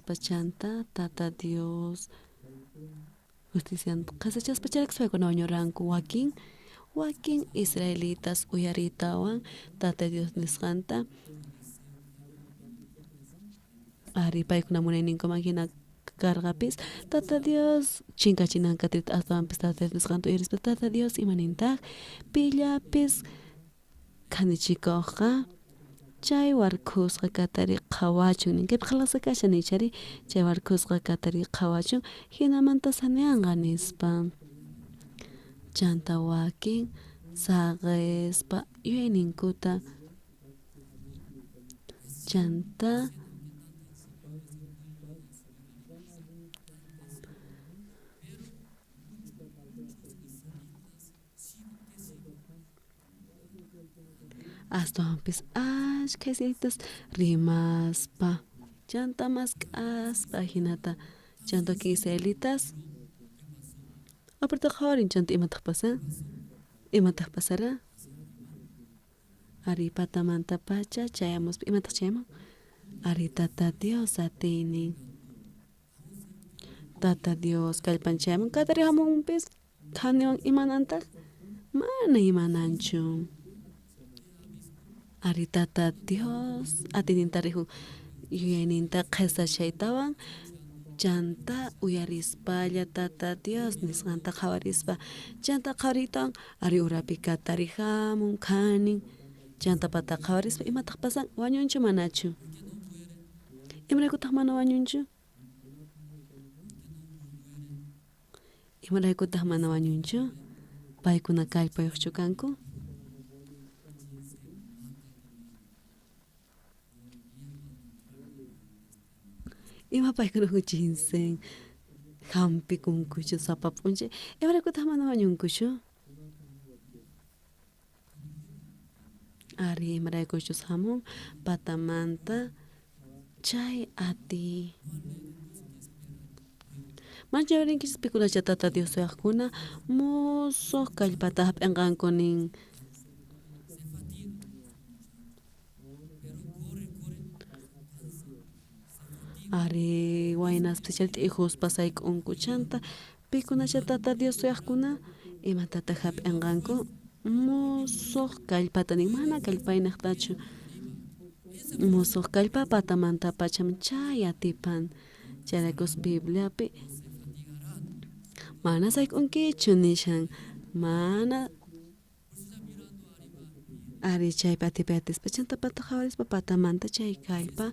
Chanta Tata Dios justicianta qhasachaspa chayrayku paykuna wañuranku wakin israelitas uyariytawan Tata Dios nisqanta ari paykuna munayninkuman jina karqapis Tata Dios chinkachinan katirita astawanpis Tata Dios nisqanta uyarispa Tata Dios imanintaq pillapis khanichikojqa chay warkhusqa katari qhawachun nin kaypi qhelqasqa kashan nichari chay warkhusqa katari qhawachun jinamanta saneanqa nispa chanta wakin saqespa yuyayninkuta chanta astawanpis ashkha israelitas rimaspa chanta mask'aspa jinata chanta wakin israelitas aparte qhawarin chanta imataq pasan imataq pasara ari patamantapacha chayamuspa imataq chayamun ari Tata Dios atiynin Tata Dios kallpanchayamun katari hamunpis khaniwan imanantaq mana imananchu ari Tata Dios atiyninta rijun yuyayninta qhesachaytawan chanta uyarispalla Tata Dios nisqanta qhawarispa chanta qhawariytawan ari urapi katari hamun khanin chanta pata qhawarispa imataq pasan wañunchu manachu imaraykutaq mana wañunchu imaraykutaq mana wañunchu paykuna kallpayuqchu kanku ima paykuna huchinsen hampikunkuchu sapa p'unchay imaraykutaq mana wañunkuchu ari imaraykuchus hamun patamanta chay atiy mancha yuyarinkichis pikunacha Tata Dios suyaqkuna musuq kallpata hap'inqanku nin ari waynaspis chay t'ijuspa sayk'unku chanta pikunacha Tata Dios suyaqkuna imatataq hap'inqanku musuq kallpata nin mana kallpaynaqtachu musuq kallpa patamantapacham chay atipan chayraykus Bibliapi mana sayk'unkichu nishan mana ari chaypi atipay atispa chanta pata qhawarispa patamanta chay kallpa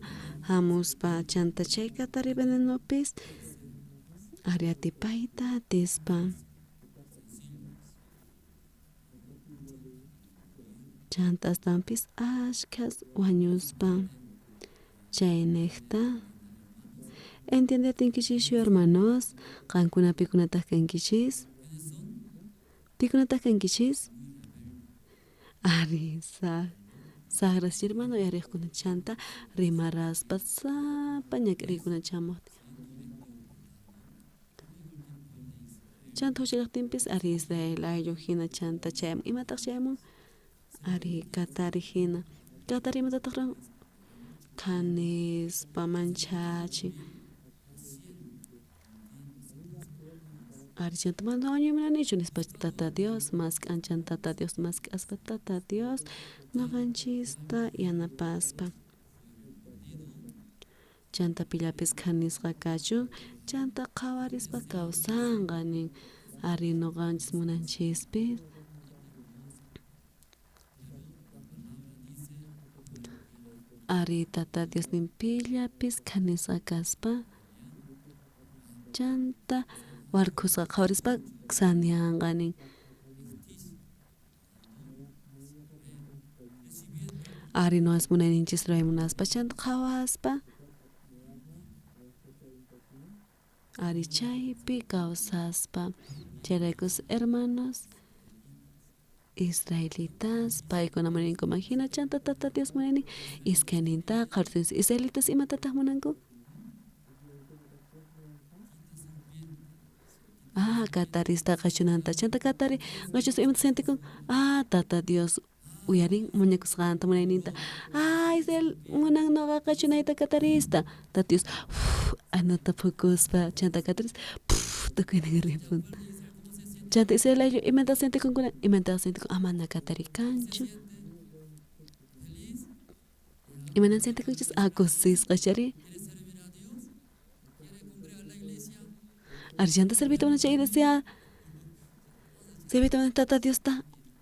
hamuspa chanta chay katari venenopis ari atipayta atispa chanta astawanpis ashkhas wañuspa chayniqta entiendeatinkichischu hermanos qankuna pikunataq kankichis pikunataq kankichis ari saqras hermano uyariqkuna chanta rimaraspa sapa ñak'ariykuna chamuqtin chanta huchallaqtinpis ari Israel ayllu hina chanta chayamun imataq chayamun ari katari hina katari imatataq ruwan khanispa manchachin ari chanta mana wañuy munanichu nispa Tata Dios mask'an chanta Tata Dios mask'aspa Tata Dios noqanchista yanapaspa chanta pillapis khanisqa kachun chanta qhawarispa kawsanqa nin ari noqanchis munanchispis ari Tata Dios nin pillapis khanisqa kaspa chanta warkhusqa qhawarispa saneanqa nin ari noqanchis munayninchis ruway munaspa chanta qhawaspa ari chaypi kawsaspa chayraykus hermanos israelitas paykuna munayninkuman hina chanta Tata Dios munaynin iskayninta qhawarinchis israelitas imatataq munanku ah katarista qhachunanta chanta katari qhachuspa imata sientikun ah Tata Dios uyarin muñakusqanta munayninta ah Israel munan noqa qhachunayta katarista Tata Dios Anata phukuspa chanta kataris tukuynin ripun. Chanta Israel ayllu imata sientikunkuna imata sientikun amana katari kanchu. Imanan sientikunchis ah kusisqa chari. Ari chanta servita munan chay iglesia servita munan tata Diosta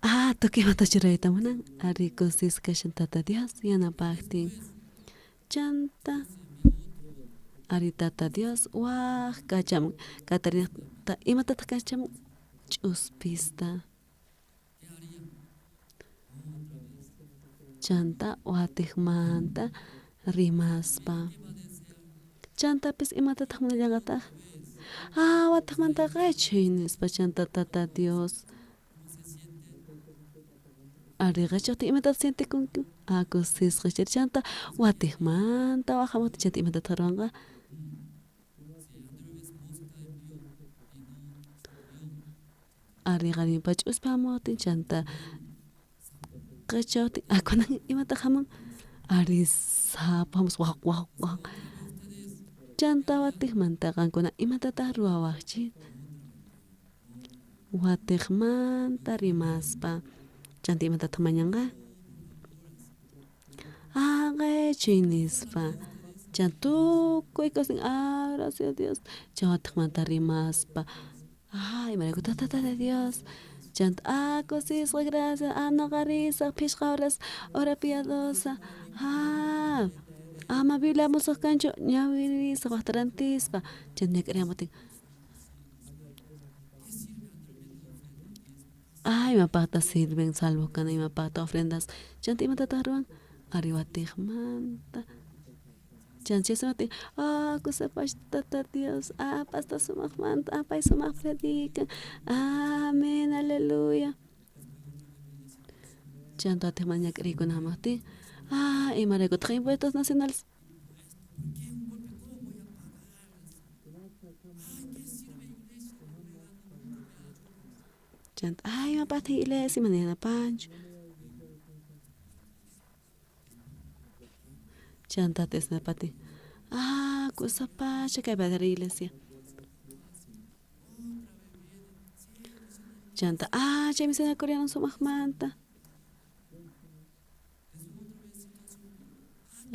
ah tukuy imata churayta munan ari kusisqa kashan tata Dios yanapaqtin. Chanta ari tata Dios waj kachamun katarinaqta imatataq kachamun ch'uspista. Chanta watiqmanta rimaspa. Chantapis imatataq munallanqataq ah watiqmanta qhechuy nispa chanta tata Dios ari qhechuqtin imatataq sientikunki ah kusisqa chari chanta watiqmanta waqhamuqtin chanta imatataq ruwanqa ari qarinpa ch'uspi hamuqtin chanta qhechuqtin ah kunan imataq hamun ari sapo hamuspa waq waq waq chanta watiqmanta qankuna imatataq ruwawaqchis watiqmanta rimaspa chanta imatataq mañanqa ah qhechuy nispa chanta tukuy kawsaynin ah gracias Dios chay watiqmanta rimaspa ah imaraykutaq tata de Dios chanta ah kusisqa gracias ah noqa risaq phishqa horas hora piadosa ah ama Biblia musuq kanchu ñawirisaq waqta rantispa chanta ñak'arimutin ah imapaqtaq sirven salvo kana imapaqtaq ofrendas chanta imatataq ruwan ari watiqmanta chanta chay sumaqtin ah kusapash tata Dios ah pastor sumaqmanta ah pay sumaq predican amén aleluya chanta watiqmanta ñak'ariykuna hamuqtin ah imaraykutaq impuestos nacionales chanta ay imapaqtaq iglesia mana yanapanchu chanta atisnapati ah kusapacha kay padre iglesia chanta ah chay misionero coreano sumaqmanta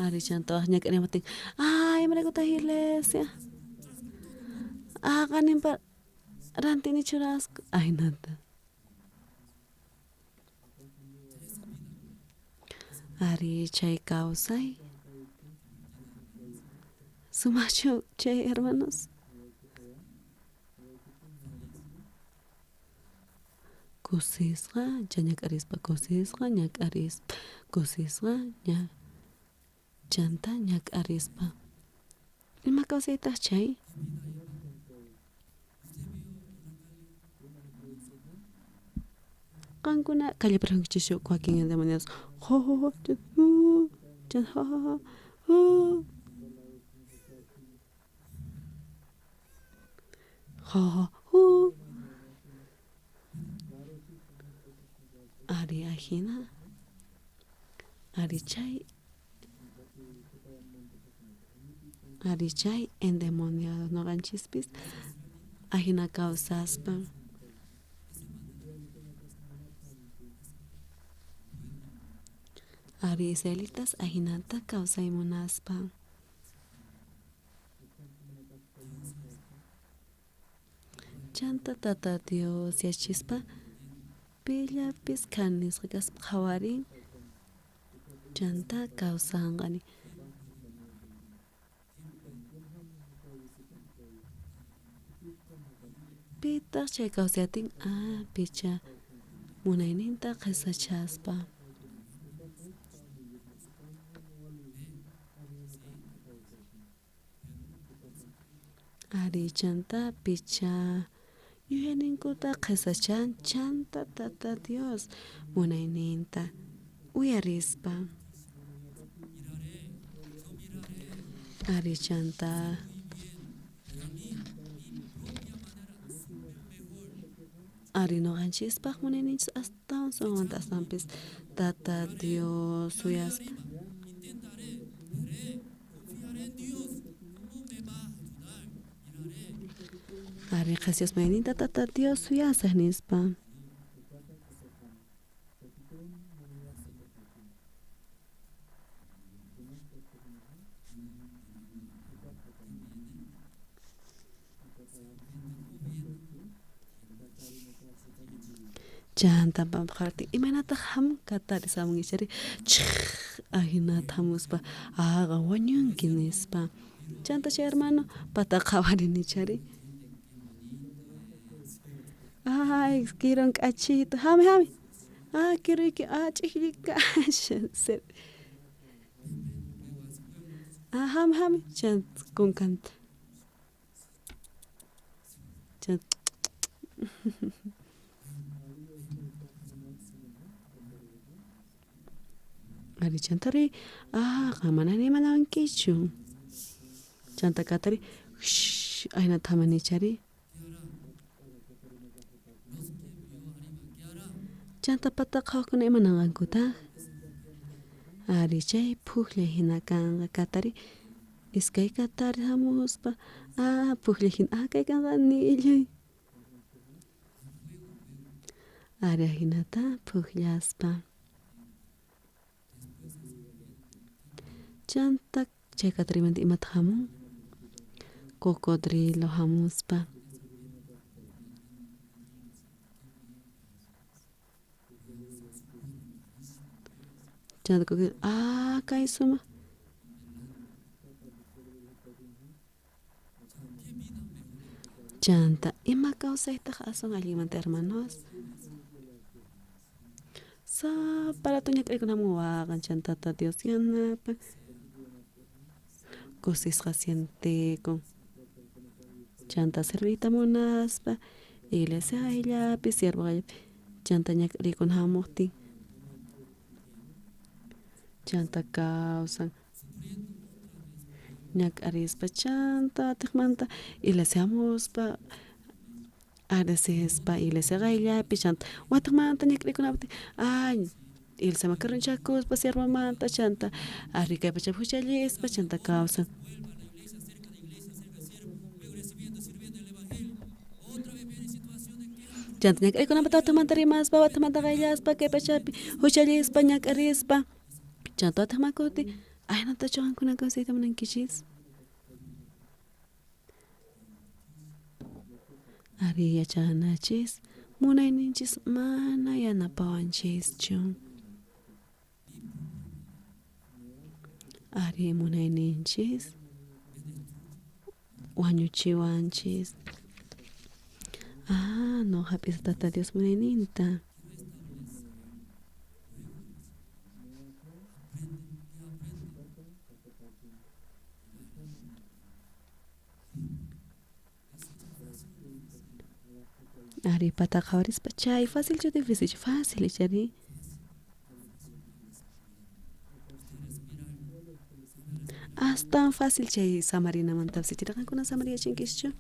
ari chanta waj ñak'arimutin ah imaraykutaq iglesia ah qaninpa rantini churasqa ahinata ari chay kawsay sumaqchu chay hermanos kusisqa ñak'arispa kusisqa ñak'arispa kusisqa ña chanta ñak'arispa ima kawsaytaq chay qankuna callepi riqsinchischu wakin endemoniados jo jo jo chan jo jo jo jo jo jo ari ajina ari chay endemoniados noqanchispis ajina kawsaspa ari israelitas ajinata kawsay munaspa chanta tata Dios yachispa pillapis khanisqa kaspa qhawarin chanta kawsanqani pitaq chay kawsayatin ah picha munayninta qhesachaspa ari chanta picha yuyayninkuta qhesachan chanta tata Dios munayninta uyarispa ari chanta ari noqanchispaq munayninchis astawan sunqumanta astawanpis tata Dios suyaspa. Ari qhasiyaspa mayninta Tata Dios suyasaj nispa. Chanta pampaqarti imaynataq hamun katari samun ichari ajinata hamuspa qan wañunki nispa. Chanta chay hermano pata qhawarini ichari. Ay kiron k'achito hami hami kiruyki ch'ikllika kashan hami hami chanta kunkanta chanta Ari chantari qan mana nimanawankichu chanta katari ahinata hamani ichari. Chanta pata qhawajkuna imananqankutaq ari chay phukllay hina kanqa katari iskay katari hamuspa phukllay hina kay kanqa anilluy ari ahinata phukllaspa. Chanta chay katarimanta imataq hamun cocodrilo hamuspa. Chanta cocodrilo kay sumaq. Chanta ima kawsaytaq aswan allinmanta hermanos. Sapa rato ñak'arikunaman waqan chanta Tata Dios yanapan kusisqa sientekun chanta serviyta munaspa iglesia qayllapi siervo qayllapi chanta ñak'ariykuna hamuqtin chanta kawsan ñak'arispa chanta atiqmanta iglesia hamuspa agradecespa iglesia qayllapi chanta watiqmanta ñak'ariykunaptin ay iglesiaman karunchakuspa siervomanta chanta ari kay pachapi huchallispa chanta kawsan. Chanta ñak'ariykunamanta watiqmanta rimaspa watiqmanta qayllaspa kay pachapi huchallispa ñak'arispa chanta watiqman kutin ahinatachu qankuna kawsayta munankichis. Ari yachanachis munayninchis mana yanapawanchischu. Ari munayninchis wañuchiwanchis. No hap'is Tata Dios munayninta. Ari pata qhawarispa chay facilchu difícilchu fácil ichari. Astawan fácil chay samarinamantapis ichari qankuna samariyachinkichu.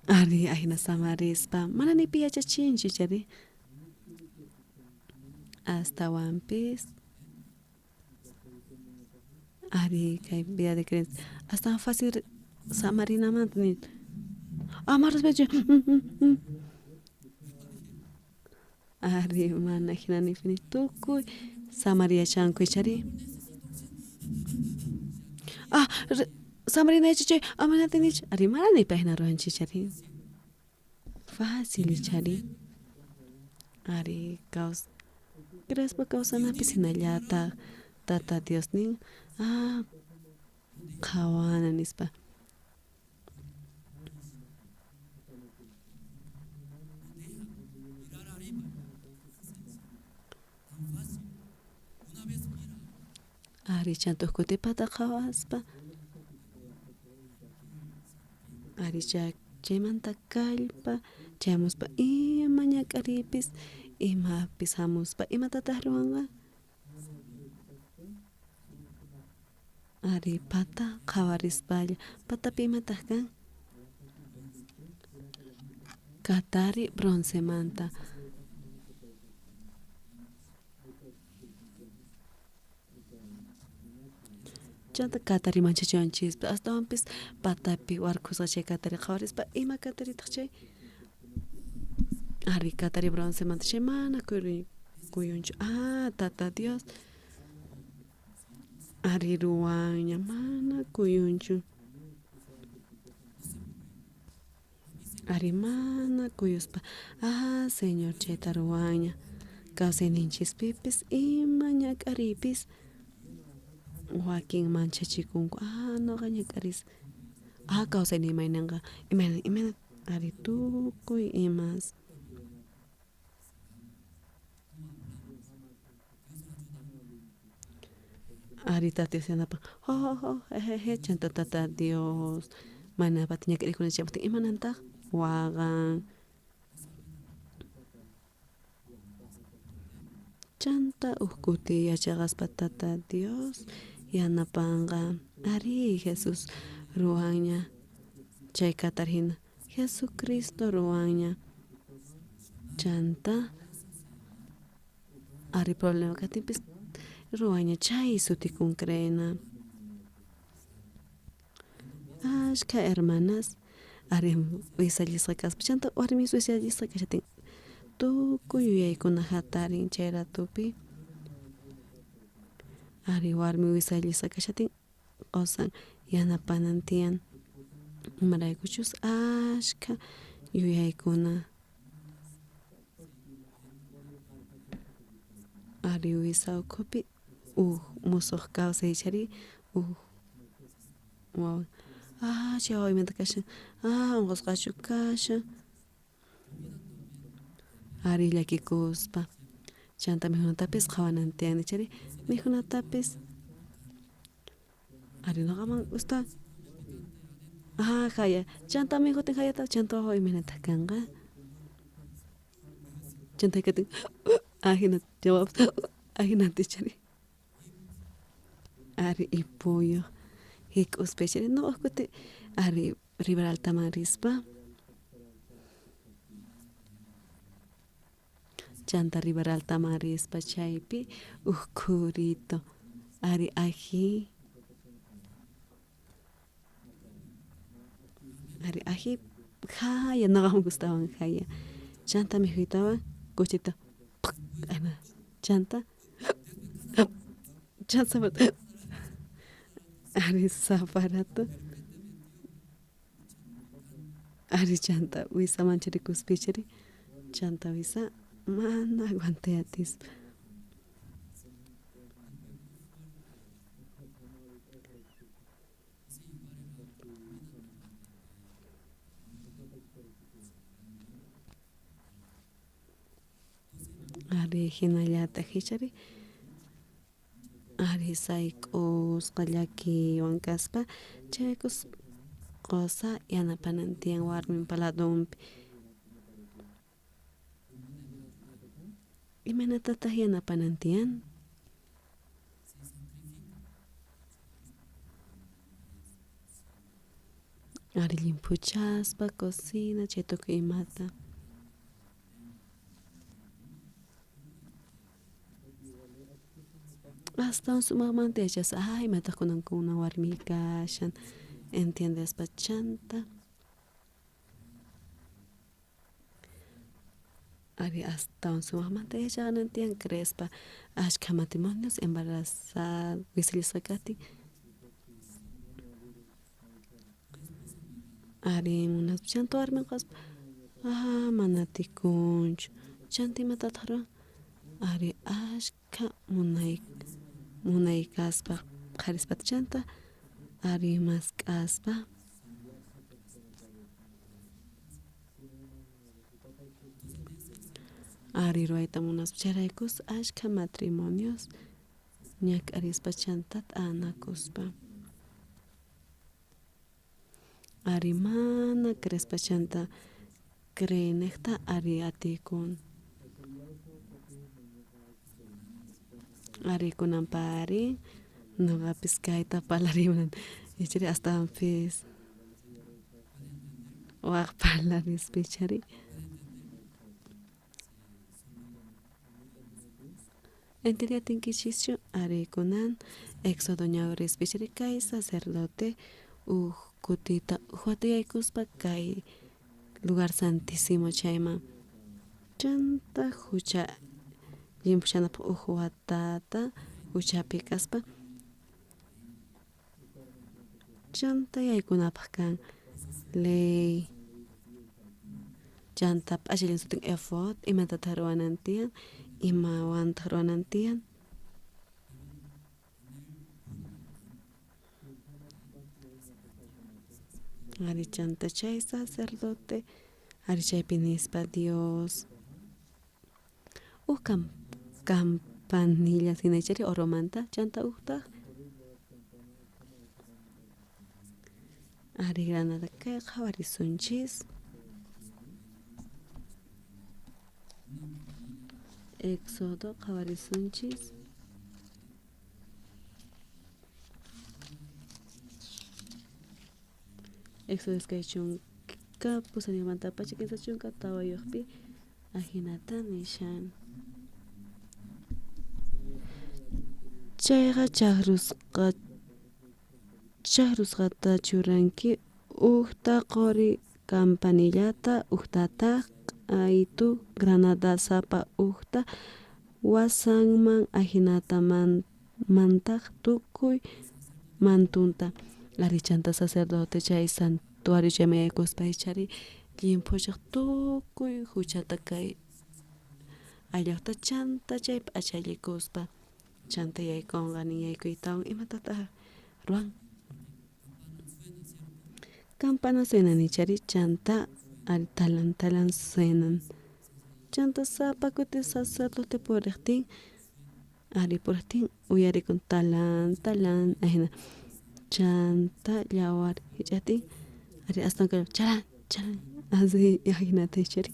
Ari ahina samarispa mana ni pi yachachinchu ichari. Astawanpis ari kay vida de creencia astawan fácil samarinamanta nin ama respeto ari mana hina nipini tukuy samariyachanku ichari. Samarina yachachay amana atinichu ari mana nipi ahina ruwanchik ichari. Fácil ichari. Ari kaws creespa kawsanapis hinallataq Tata Dios nin qhawana nispa. Ari chanta huk kutipata qhawaspa ari chaymanta kallpa chayamuspa ima ñak'ariypis imapis hamuspa imatataq ruwanqa. Ari pata qhawarispalla patapi imataq kan katari broncemanta. Chanta katari manchachiwanchispi astawanpis patapi warkhusqa chay katari qhawarispa ima kataritaq chay ari katari broncemanta chay mana kuyunchu ah tata Dios ari ruwanña mana kuyunchu ari mana kuyuspa ah Señor chayta ruwanña kawsayninchispipis ima ñak'ariypis wakin manchachikunku ah noqa ñak'arisaq ah kawsayniy imaynanqa imayna imayna ari tukuy imas ari tata Dios yanapan jo jo jo jejeje chanta tata Dios mana pata ñak'ariykuna chayaptin imanantaq waqan chanta uj kuti yachaqaspa tata Dios yanapanqa arí Jesús ruwanña chay katari jina Jesucristo ruwanña chanta ari problema kajtinpis ruwanña chay sutikun creena ashkha hermanas ari wisallisqa kaspa chanta warmis wisallisqa kashatin tukuy yuyaykuna jatarin chay ratopi ari warmi wisallisqa kashatin qosan yanapanan tiyan imaraykuchus ashkha yuyaykuna ari wisa ukhupi uj mosoj kawsay chayri uj wawa ah chay wawa imata kashan ah onqosqachu kashan ari llakikuspa chanta mikhunatapis qhawanan tiyan chayri mikhunatapis ari noqaman gusta ah jaya chanta mikhutin jayata chanta wawa imaynataq kanqa chanta katin ajinata wawapas ajinata chayri ari ipuyoj hik'uspa chayri noqa uj kuti ari Riberaltaman rispa chanta Riberaltaman rispa chaypi uj khurito ari ají ari ají jaya noqaman gustawan jaya chanta mikhuytawan kuchita chanta chanta ari sapa rato ari chanta wisa mancharikuspa chayri chanta wisa mana aguantay atispa. Ari jinallataj ichari ari sayk'usqa llakiywan kaspa chayraykus qosa yanapanan tiyan warminpa ladonpi imaynatataj yanapanan tiyan ari llimphuchaspa cocina chay tukuy imata astawan sumajmanta yachaspa ah imataq kunan kunan warmiy kashan entiendespa chanta ari astawan sumajmanta yachaqanan tiyan creespa ashkha matrimonios embarazada wisillasqa kajtin ari munaspa chanta warmenqa ah mana atikunchu chanta imatataj ruwan ari ashkha munay munay kaspa qharispata chanta ari mask'aspa ari ruwayta munaspa chayraykus ashkha matrimonios ñak'arispa chanta t'anakuspa ari mana creespa chanta creeynejta ari atikun ari kunanpari noqapis kayta parlariyman ichari astawanpis waj parlarispa ichari. Entiendeatinkichischu? Ari kunan Éxodo ñawrispi chayri kay sacerdote uj kutita uj wata yaykuspa kay lugar santísimo chayman chanta jucha llimphuchanapaj uj watata juchapi kaspa chanta yaykunapaj kan ley chanta p'achallin sutin efod imatataj ruwanan tiyan imawantaj ruwanan tiyan. Ari chanta chay sacerdote ari chaypi nispa Dios uj campanilla jina ichari oromanta chanta ujtaj ari granada kay qhawarisunchis Éxodo qhawarisunchis Éxodo 28 34pi ajinata nishan. Chayqa chajrusqata churanki ujta qori campanillata ujtataj q'aytu granada sapa ujta wasanman ajinata mantaj tukuy mantunta. Ari chanta sacerdote chay santuario chayman yaykuspa ichari llimphuchaj tukuy juchata kay ayllojta chanta chay p'achallikuspa chanta yaykonqa nin yaykuytawan imatataj ruwan campana suenan ichari chanta ari talan talan suenan chanta sapa kuti sacerdote purejtin ari purejtin uyarikun talan talan ajina chanta yawar jich'ajtin ari astawan chalan chalan asi ajinata ichari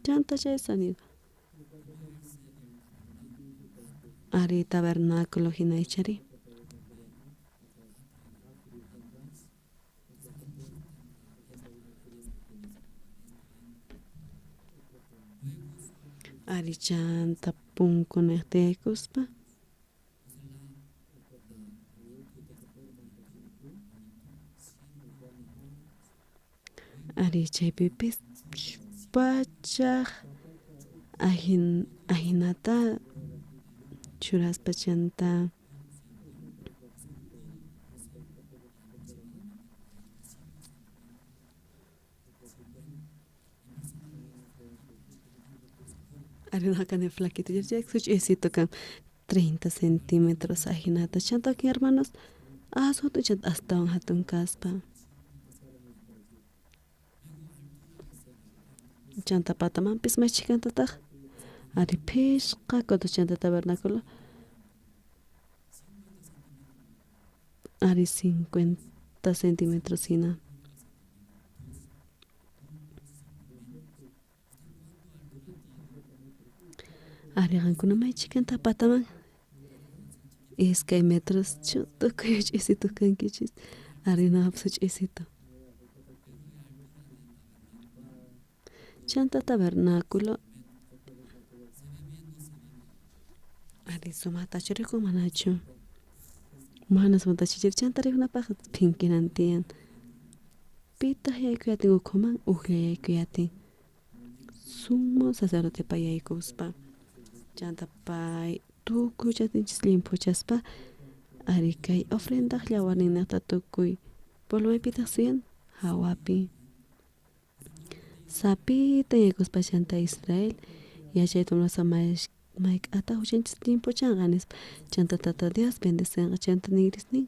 chanta chay sonido ari tabernáculo jina ichari. Ari chanta punkunejta yaykuspa ari chaypipis pachaj ajinata churaspa chanta ari noqa kani flaquito chay such'isito kan 30 centímetros ajinata chanta wakin hermanos aswan chanta astawan jatun kaspa chanta patamanpis may chhikantataj ari phishqa codos chanta tabernáculo ari 50 centímetros jina. Ari qankuna may chhikanta pataman 2 metros tukuy ch'isitu kankichis ari noqapas ch'isitu. Chanta tabernáculo ari sumaqtachu rikun manachu mana sumaqtachu chanta rikunapaj phinkinan tiyan pitaq yaykuyatin ukhuman ujlla yaykuyatin sumo sacerdotepa yaykuspa chanta pay tukuy chatinchis llimphuchaspa ari kay ofrendaj yawarninnejta tukuy pueblo maypitaq suyan jawapi sapita yaykuspa chanta Israel yachayta munaspa mayk'ata juchanchis llimphuchanqa nispa chanta Tata Dios bendecenqa chanta nigrisnin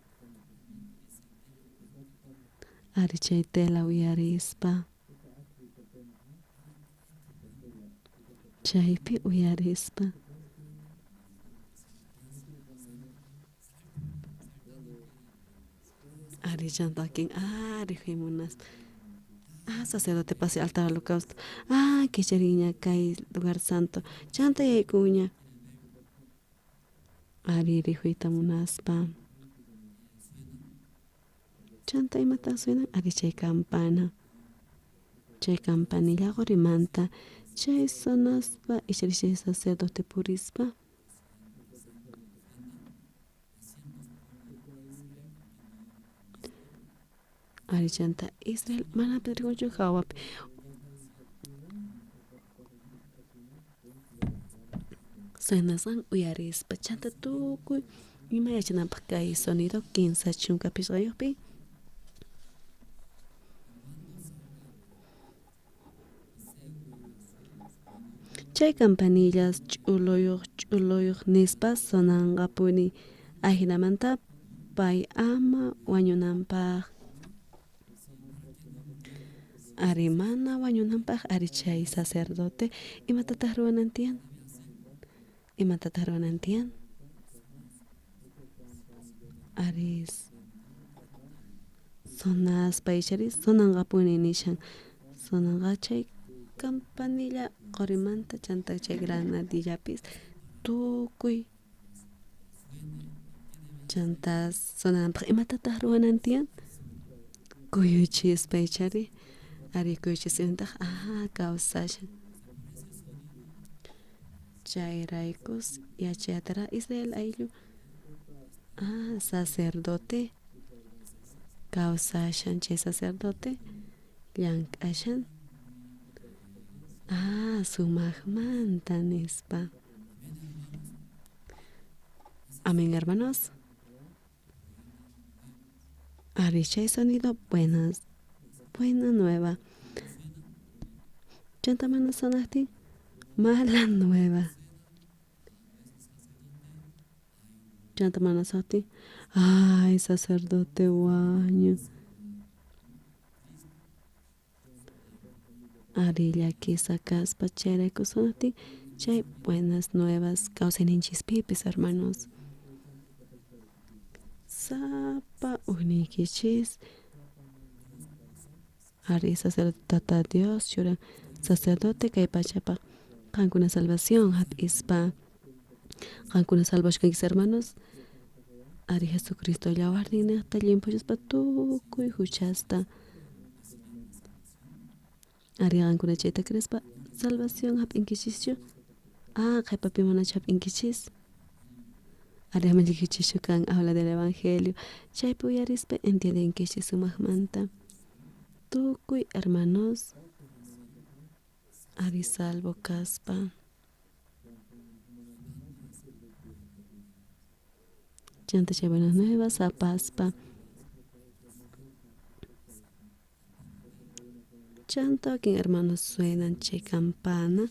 ari chay tela uyarispa chaypi uyarispa ari chanta wakin ari munaspa sacerdote pasi altar holocausto kicharinña kay lugar santo chanta yaykuña ari rijuyta munaspa chanta imata suenan ari chay campana chay campanilla qorimanta Chay sonaspa ichari chay sacerdote purispa ari chanta Israel mana rikunchu jawapi sonasqan uyarispa chanta tukuy ima yachananpaq kay sonido 35-yuqpi chay campanillas ch'uluyuq ch'uluyuq nispa sonanqapuni ajinamanta pay ama wañunanpaq. Ari mana wañunanpaq ari chay sacerdote imatataq ruwanan tiyan? Imatataq ruwanan tiyan? Ari sonaspa ichari sonanqapuni nishan sonanqa chay campanilla qorimanta chanta chay granadillapis tukuy chanta sonananpaq imatataq ruwanan tiyan? Kuyuchispa ichari ari kuyuchisqantaq kawsashan chayraykus yachayatara Israel ayllu sacerdote kawsashan chay sacerdote llank'ashan sumaqmanta nispa. Amén, hermanos. Ari chay sonido buenas, buena nueva. Chanta mana sonaqtin mala nueva. Chanta mana sonaqtin ay sacerdote wañun. Ari llakisqa kaspa chayrayku sonaqtin chay buenas nuevas kawsayninchispipis hermanos. Sapa ujniykichis ari sacerdote tata Dios churan sacerdote kay pachapaq qankuna salvación hap'ispa qankuna salvashkankichis hermanos ari Jesucristo llawarninniqta llimphuchaspa tukuy huchasta ari qankuna chayta creespa salvación hap'inkichischu qhipapi manachu hap'inkichis ari amallikichischu kan aula del evangelio chaypi uyarispa entiendenkichis sumaqmanta tukuy hermanos ari salvo kaspa chanta chay buenas nuevas apaspa chanta wakin hermanos suenan chay campana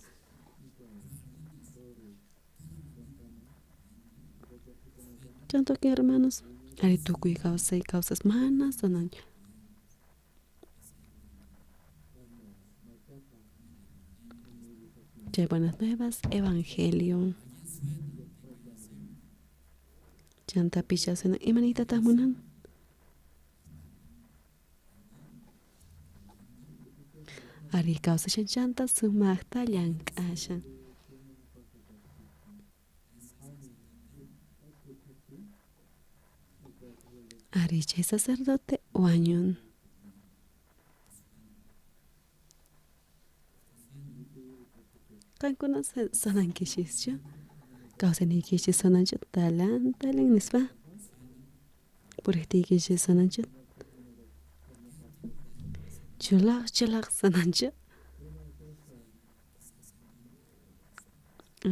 chanta wakin hermanos ari tukuy kawsay kawsas mana sonanchu chay buenas nuevas evangelio chanta picha suenan imaniytataq munan ari kawsashan chanta sumaqta llank'ashan ari chay sacerdote wañun qankuna sonankichischu kawsayniykichis sonanchu talan talan nispa puriqtiykichis sonanchu chulaq chulaq sonanchu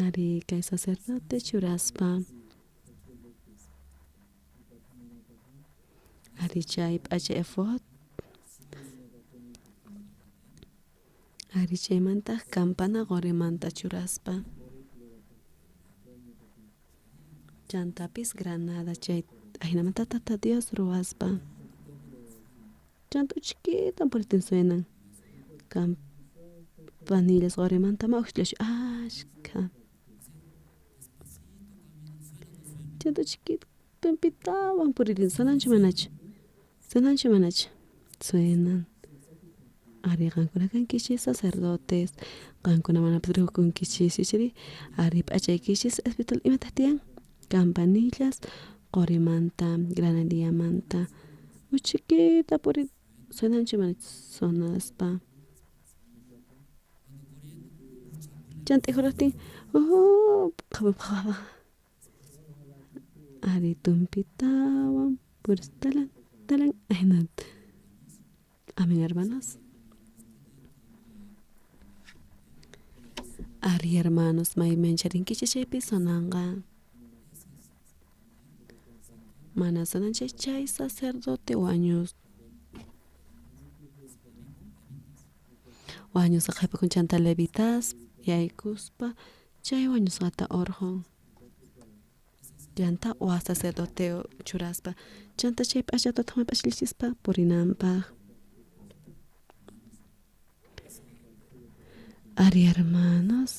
ari kay sacerdote churaspa ari chay p'acha efod ari chaymantaq campana qorimanta churaspa chantapis granada chay ajinamanta tata Dios ruwaspa chanta uchkitan puritin suenan campanillas qorimanta ma ujllachu ashkha chanta uchkita tumpitawan puririn sonanchu manachu sonanchu manachu suenan ari qankuna kankichis sacerdotes qankuna mana rikukunkichis ichari ari p'achaykichis espiritual imataq tiyan campanillas qorimanta granadillamanta uchikita puri sonanchu manachu sonaspa. Chanta t'ijurajtin ari tumpitawan puris talan talan ajinata. Amen hermanos. Ari hermanos maymancha rinkichis chaypi sonanqa mana sonan chay chay sacerdote wañus wañusqa qhipakun chanta levitas yaykuspa chay wañusqata urqhun chanta waj sacerdote churaspa chanta chay p'achata p'achallichispa purinanpaj. Ari hermanos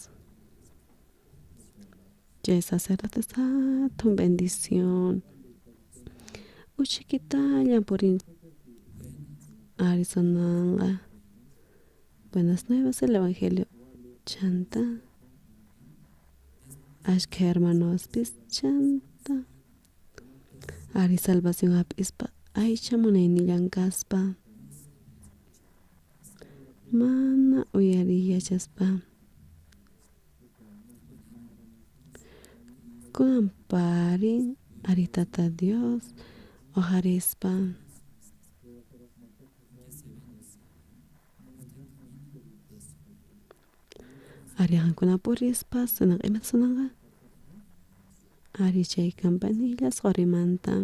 chay sacerdotes jatun bendición uj chhikitalla purin ari sonanqa buenas nuevas del evangelio chanta ashkha hermanospis chanta ari salvación jap'ispa aycha munaynillan kaspa mana uyariy yachaspa kunan parin ari tata Dios ojarispa ari qankuna purispa sonanqa imata sonanqa ari chay campanillas qorimanta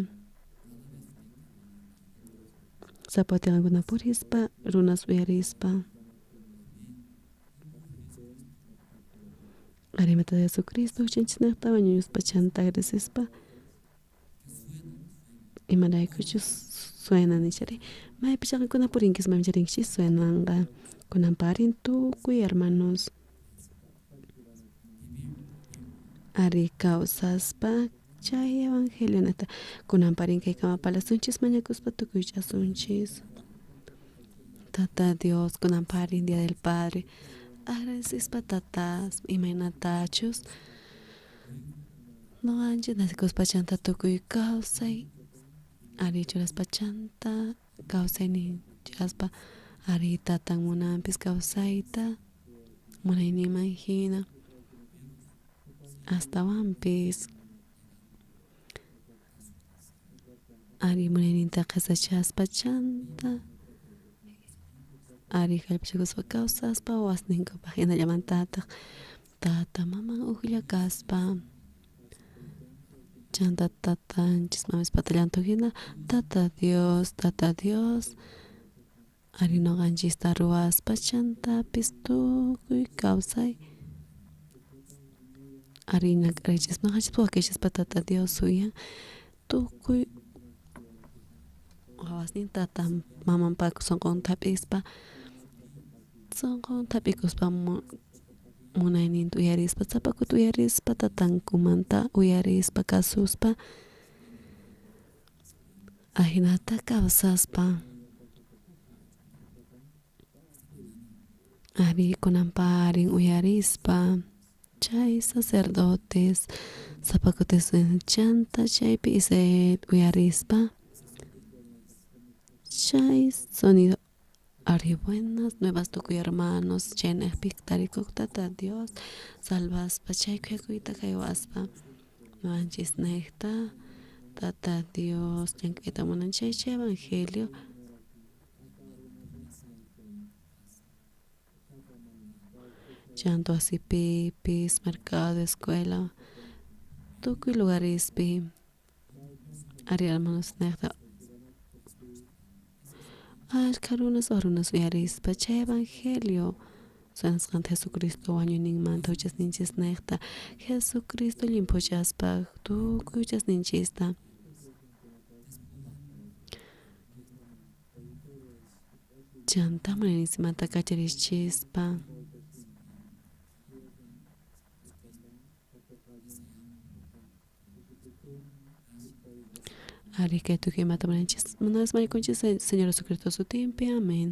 sapa kuti qankuna purispa runas uyarispa ari imata Jesucristo juchanchisnejta wañuspa chanta agradecespa imaraykuchus suena nishari maypicha qankuna purinkis maypicha rinkichis suenanqa kunan parin tukuy hermanos ari kawsaspa chay evangelio neta kunan parin kaykama parlasunchis mañakuspa tukuychasunchis Tata Dios kunan parin Día del Padre agradecespa tatas imaynatachus noqanchis nacekuspa chanta tukuy kawsay ari churaspa chanta kawsaynin churaspa ari tatan munanpis kawsayta munayninman jina astawanpis ari munayninta qhesachaspa chanta ari kallpachakuspa kawsaspa wawasninkupaj jinallamantataj tata maman ujlla kaspa chanta tatanchis mamispata jina tata Dios tata Dios ari noqanchista ruwaspa chantapis tukuy kawsay ari ñak'arichispa noqanchis wakichispa tata Dios suyan tukuy wawasnin tatan mamanpa sonqonta jap'ispa sonqonta jap'ikuspa munayninta uyarispa sapa kuti uyarispa tatankumanta uyarispa kasuspa ajinata kawsaspa ari kunan parin uyarispa chay sacerdotes sapa kuti chanta chaypi uyarispa chay sonido ari buenas nuevas tukuy hermanos chaynejpi tarikoj tata Dios salvaspa chay khuyakuyta jaywaspa noqanchisnejta tata Dios llank'ayta munan chay chay evangelio chanta wasipipis mercado escuela tukuy lugarespi ari hermanosnejta ashkha runas waj runas uyarispa chay evangelio sonasqanta Jesucristo wañuyninmanta juchasninchisnejta Jesucristo llimphuchaspa tukuy juchasninchista chanta munayninchikmanta kacharichispa ari kay tukuy imata munanchis mañakunchis Señor Jesucristo sutinpi amen.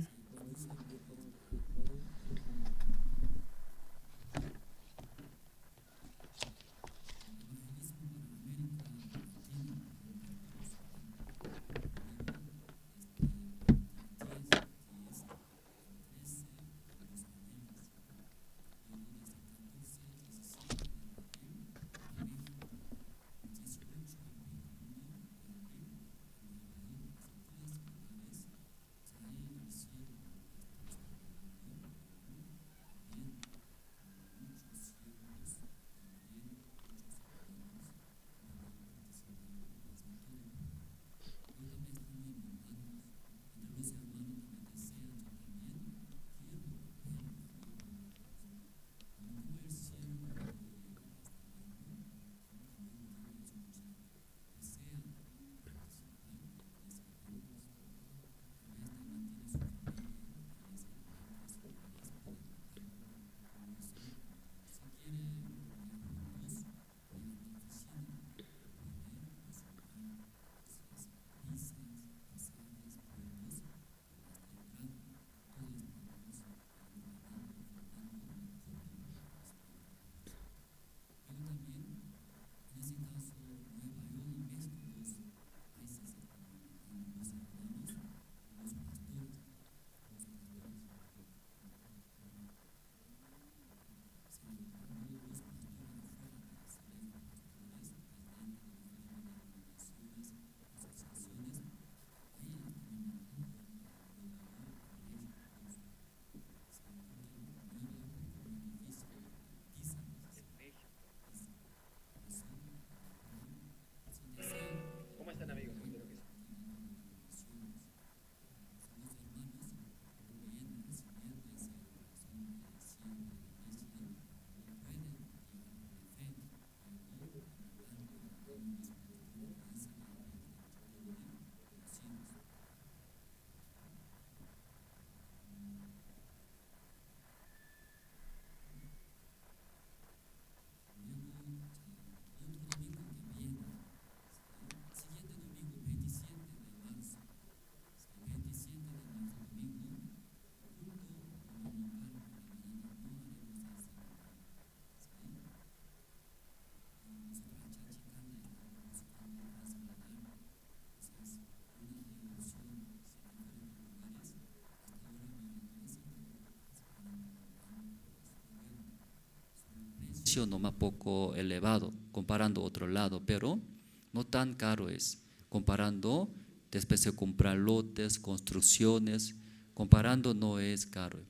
Precio nomás poco elevado comparando otro lado, pero no tan caro es. Comparando, después de comprar lotes, construcciones, comparando no es caro.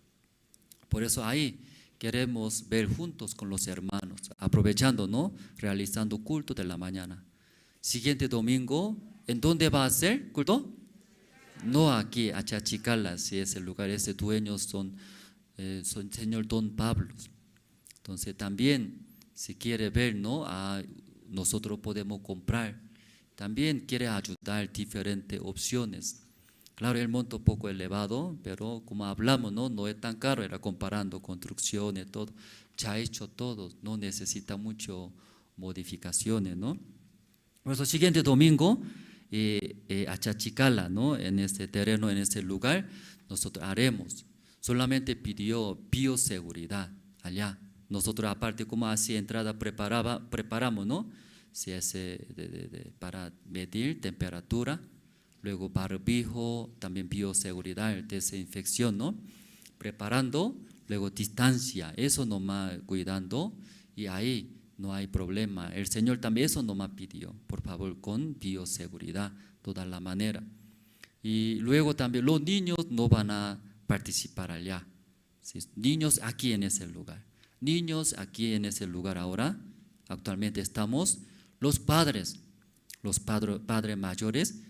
Por eso ahí queremos ver juntos con los hermanos, aprovechando, ¿no? Realizando culto de la mañana. Siguiente domingo, ¿en dónde va a ser culto? No aquí, a Achachicala, si es el lugar, ese dueño son señor Don Pablo. Entonces también, si quiere ver, ¿no? Nosotros podemos comprar. También quiere ayudar diferentes opciones. Claro, el monto poco elevado, pero como hablamos, ¿no? No es tan caro, era comparando construcciones, todo. Ya hecho todo, no necesita mucho modificaciones, ¿no? Por eso, siguiente domingo, Achachicala, ¿no? En este terreno, en este lugar, nosotros haremos. Solamente pidió bioseguridad allá. Nosotros aparte, como así entrada preparamos, ¿no? Se hace para medir temperatura, luego barbijo, también bioseguridad, desinfección, ¿no? Preparando, luego distancia, eso nomás cuidando, y ahí no hay problema. El Señor también eso nomás pidió, por favor, con bioseguridad, toda la manera. Y luego también los niños no van a participar allá. ¿Sí? Niños aquí en ese lugar. Niños aquí en ese lugar ahora, actualmente estamos, los padres, los padres mayores,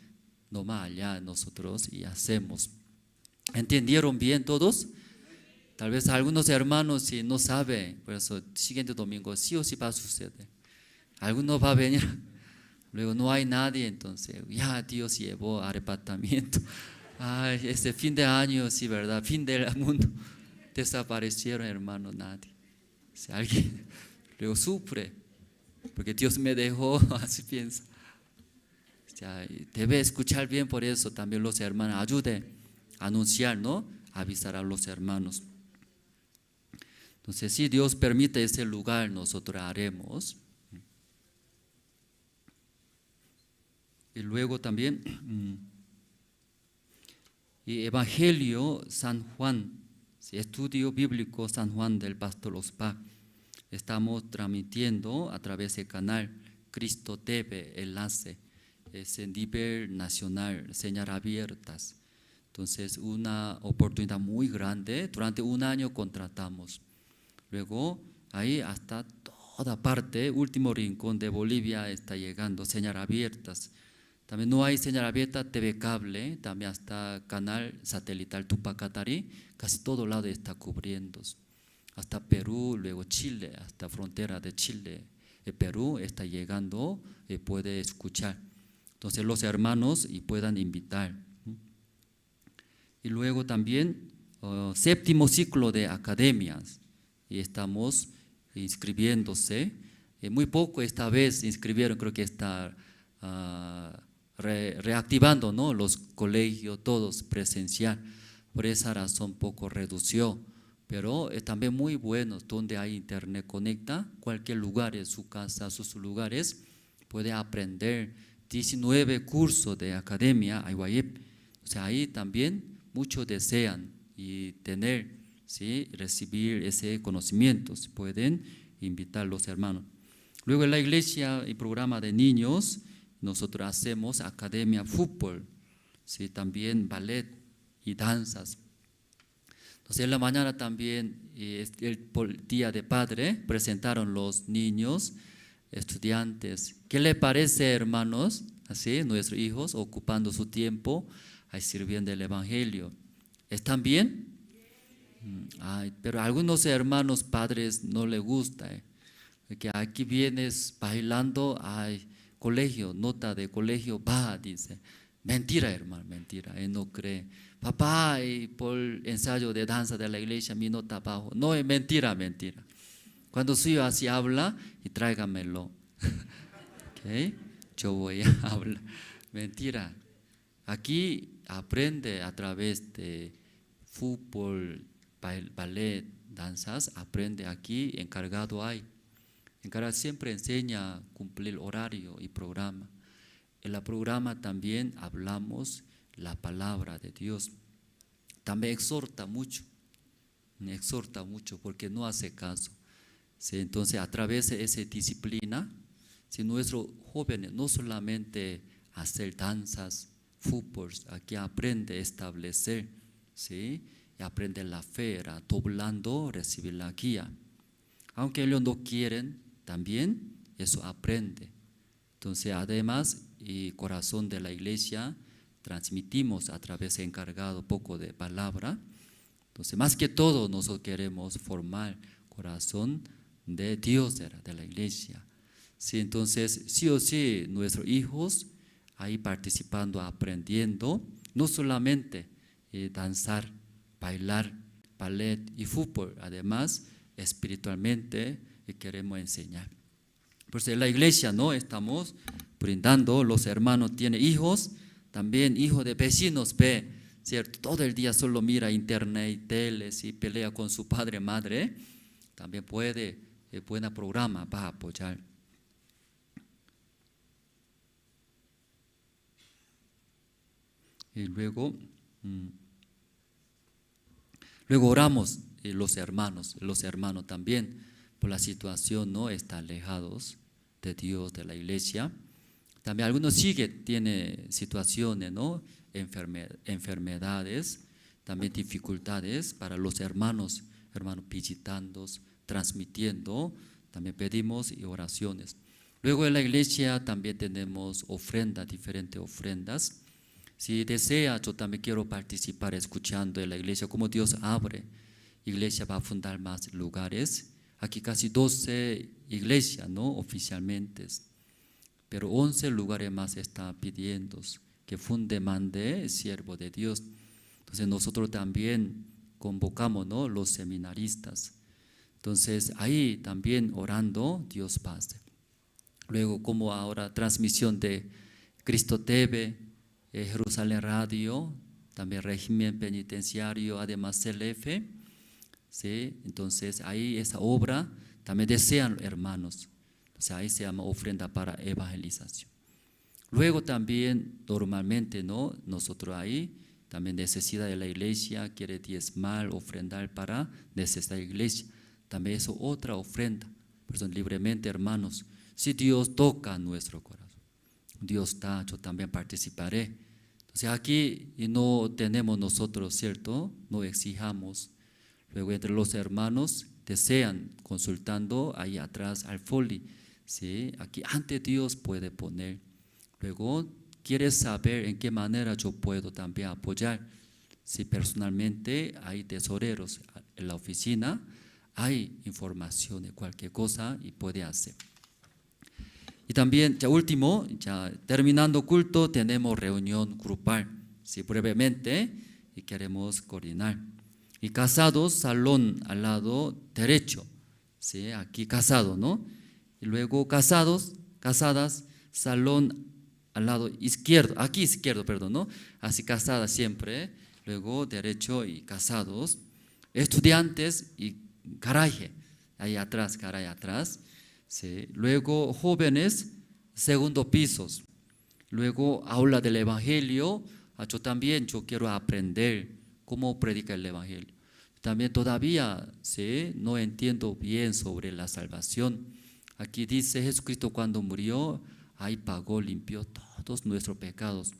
nomás allá nosotros y hacemos. ¿Entendieron bien todos? Tal vez algunos hermanos si no saben, por eso siguiente domingo sí o sí va a suceder. Algunos va a venir, luego no hay nadie, entonces ya Dios llevó arrebatamiento. Ay, este fin de año, sí, ¿verdad? Fin del mundo. Desaparecieron, hermano, nadie. Si alguien luego sufre, porque Dios me dejó, así piensa. O sea, debe escuchar bien, por eso también los hermanos ayuden a anunciar, ¿no? Avisar a los hermanos. Entonces, si Dios permite ese lugar, nosotros haremos. Y luego también, y Evangelio San Juan, estudio bíblico San Juan del Pastor Ospa. Estamos transmitiendo a través del canal Cristo TV, enlace, es en nivel nacional, señal abiertas. Entonces, una oportunidad muy grande. Durante un año contratamos. Luego, ahí hasta toda parte, último rincón de Bolivia está llegando, señal abiertas. También no hay señal abierta, TV cable, también hasta canal satelital Tupac Katari, casi todo lado está cubriendo. Hasta Perú, luego Chile, hasta frontera de Chile, Perú está llegando, puede escuchar. Entonces los hermanos y puedan invitar. Y luego también, séptimo ciclo de academias, y estamos inscribiéndose. Muy poco esta vez inscribieron, creo que está reactivando, ¿no? Los colegios, todos presencial. Por esa razón poco redució, pero es también muy bueno, donde hay internet conecta, cualquier lugar, en su casa, sus lugares, puede aprender 19 cursos de academia IYF. O sea, ahí también muchos desean y tener, ¿sí? Recibir ese conocimiento, se pueden invitar los hermanos. Luego en la iglesia y programa de niños, nosotros hacemos academia fútbol, ¿sí? También ballet y danzas. Entonces en la mañana también, el día de padre, presentaron los niños, estudiantes. ¿Qué le parece, hermanos? Así, nuestros hijos ocupando su tiempo ahí sirviendo el evangelio. ¿Están bien? Ay, pero a algunos hermanos padres no les gusta, Porque aquí vienes bailando, ay, colegio, nota de colegio, va, dice. Mentira, hermano, mentira, él no cree. Papá, y por ensayo de danza de la iglesia, mi nota bajo. No, es mentira, mentira. Cuando suyo así habla, y tráigamelo. ¿Okay? Yo voy a hablar. Mentira. Aquí aprende a través de fútbol, ballet, danzas, aprende aquí, encargado hay. Encargado siempre enseña a cumplir horario y programa. En el programa también hablamos la palabra de Dios. También exhorta mucho porque no hace caso. ¿Sí? Entonces, a través de esa disciplina, si nuestros jóvenes no solamente hacer danzas, fútbol, aquí aprende a establecer, ¿sí? Y aprende la fe, era doblando, recibir la guía. Aunque ellos no quieren, también eso aprende. Entonces, además, y corazón de la iglesia, transmitimos a través de encargado poco de palabra. Entonces, más que todo, nosotros queremos formar corazón de Dios, de la iglesia. Sí, entonces, sí o sí, nuestros hijos ahí participando, aprendiendo, no solamente danzar, bailar, ballet y fútbol, además, espiritualmente queremos enseñar. Por eso en la iglesia, ¿no? Estamos brindando, los hermanos tienen hijos, también hijos de vecinos ve, ¿cierto? Todo el día solo mira internet, tele, si pelea con su padre, madre, también puede, buen programa va a apoyar. Y luego oramos los hermanos también por la situación, ¿no? Están alejados de Dios, de la iglesia. También algunos siguen, tienen situaciones, ¿no? Enfermedades, también dificultades para los hermanos visitando, transmitiendo, también pedimos y oraciones. Luego en la iglesia también tenemos ofrendas, diferentes ofrendas. Si desea, yo también quiero participar escuchando en la iglesia, como Dios abre. Iglesia va a fundar más lugares. Aquí casi 12 iglesias, ¿no? Oficialmente. Pero 11 lugares más está pidiendo que funde, mande, siervo de Dios. Entonces nosotros también convocamos, ¿no? Los seminaristas. Entonces ahí también orando, Dios pase. Luego, como ahora transmisión de Cristo TV, Jerusalén Radio, también régimen penitenciario, además CLF, ¿sí? Entonces ahí esa obra también desean hermanos. Entonces ahí se llama ofrenda para evangelización. Luego también normalmente, ¿no? Nosotros ahí también necesidad de la iglesia, quiere diezmar, ofrendar para necesidad de la iglesia. También es otra ofrenda. Por eso libremente, hermanos, si Dios toca nuestro corazón, Dios da, yo también participaré. Entonces aquí no tenemos nosotros, ¿cierto? No exijamos. Luego entre los hermanos desean consultando ahí atrás al foli, ¿sí? Aquí ante Dios puede poner. Luego quiere saber en qué manera yo puedo también apoyar. Si personalmente hay tesoreros en la oficina, hay información de cualquier cosa y puede hacer. Y también, ya último, ya terminando culto, tenemos reunión grupal, ¿sí? Brevemente, y queremos coordinar. Y casados, salón al lado derecho, ¿sí? Aquí casado, ¿no? Y luego casados, casadas, salón al lado izquierdo, aquí izquierdo, perdón, ¿no? Así casadas siempre, luego derecho y casados. Estudiantes y garaje, ahí atrás, garaje atrás. Sí. Luego jóvenes, segundo pisos. Luego aula del evangelio. Yo también, yo quiero aprender cómo predica el evangelio. También todavía, ¿sí? No entiendo bien sobre la salvación. Aquí dice Jesucristo cuando murió, ahí pagó, limpió todos nuestros pecados.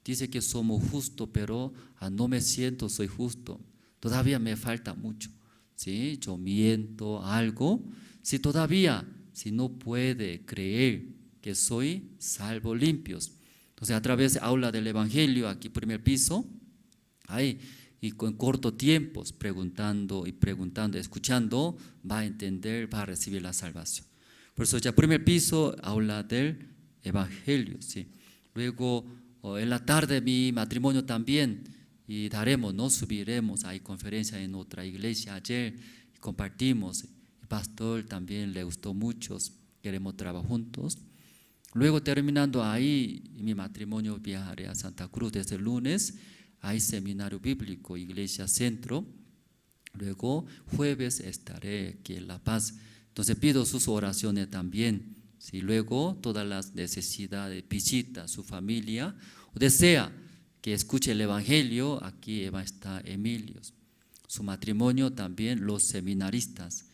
Dice que somos justos, pero no me siento soy justo. Todavía me falta mucho. ¿Sí? Yo miento algo. Si todavía, si no puede creer que soy salvo limpios. Entonces a través de aula del evangelio, aquí primer piso, ahí, y con corto tiempo, preguntando y preguntando, escuchando, va a entender, va a recibir la salvación. Por eso ya primer piso, aula del evangelio, ¿sí? Luego en la tarde mi matrimonio también, y daremos, ¿no? Subiremos, hay conferencia en otra iglesia ayer, y compartimos. El pastor también le gustó mucho, queremos trabajar juntos. Luego terminando ahí, mi matrimonio viajaré a Santa Cruz desde el lunes, hay seminario bíblico, iglesia centro. Luego jueves estaré aquí en La Paz. Entonces pido sus oraciones también. Si luego todas las necesidades, visita a su familia, o desea que escuche el evangelio, aquí va a estar Emilio. Su matrimonio también, los seminaristas.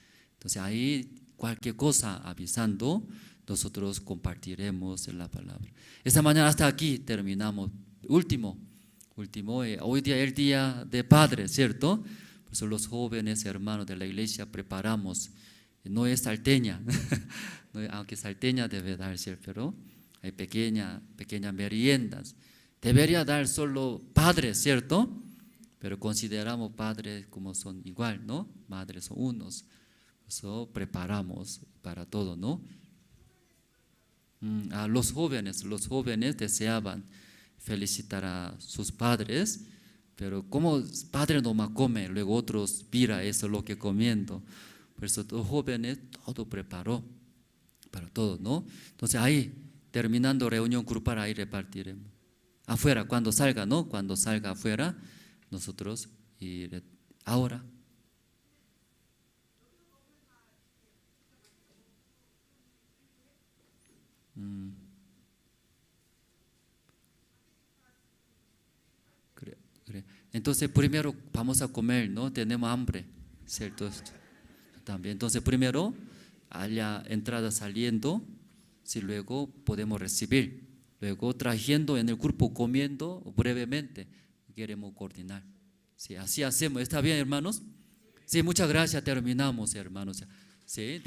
Entonces ahí cualquier cosa avisando, nosotros compartiremos la palabra. Esta mañana hasta aquí terminamos. Último, hoy día el día de padre, ¿cierto? Por eso los jóvenes hermanos de la iglesia preparamos. No es salteña, aunque salteña debe darse, pero hay pequeñas meriendas. Debería dar solo padres, ¿cierto? Pero consideramos padres como son igual, ¿no? Madres son unos. Por eso preparamos para todo, ¿no? A los jóvenes deseaban felicitar a sus padres, pero como padre no más come, luego otros mira eso lo que comiendo. Por eso los jóvenes todo preparó para todo, ¿no? Entonces ahí, terminando reunión grupal, ahí repartiremos. Afuera, cuando salga, ¿no? Cuando salga afuera, nosotros y ahora. Entonces primero vamos a comer, ¿no? Tenemos hambre, ¿cierto? También. Entonces primero, allá entrada saliendo, si luego podemos recibir. Luego trayendo en el grupo, comiendo brevemente, queremos coordinar. Sí, así hacemos. ¿Está bien, hermanos? Sí, muchas gracias. Terminamos, hermanos. Sí.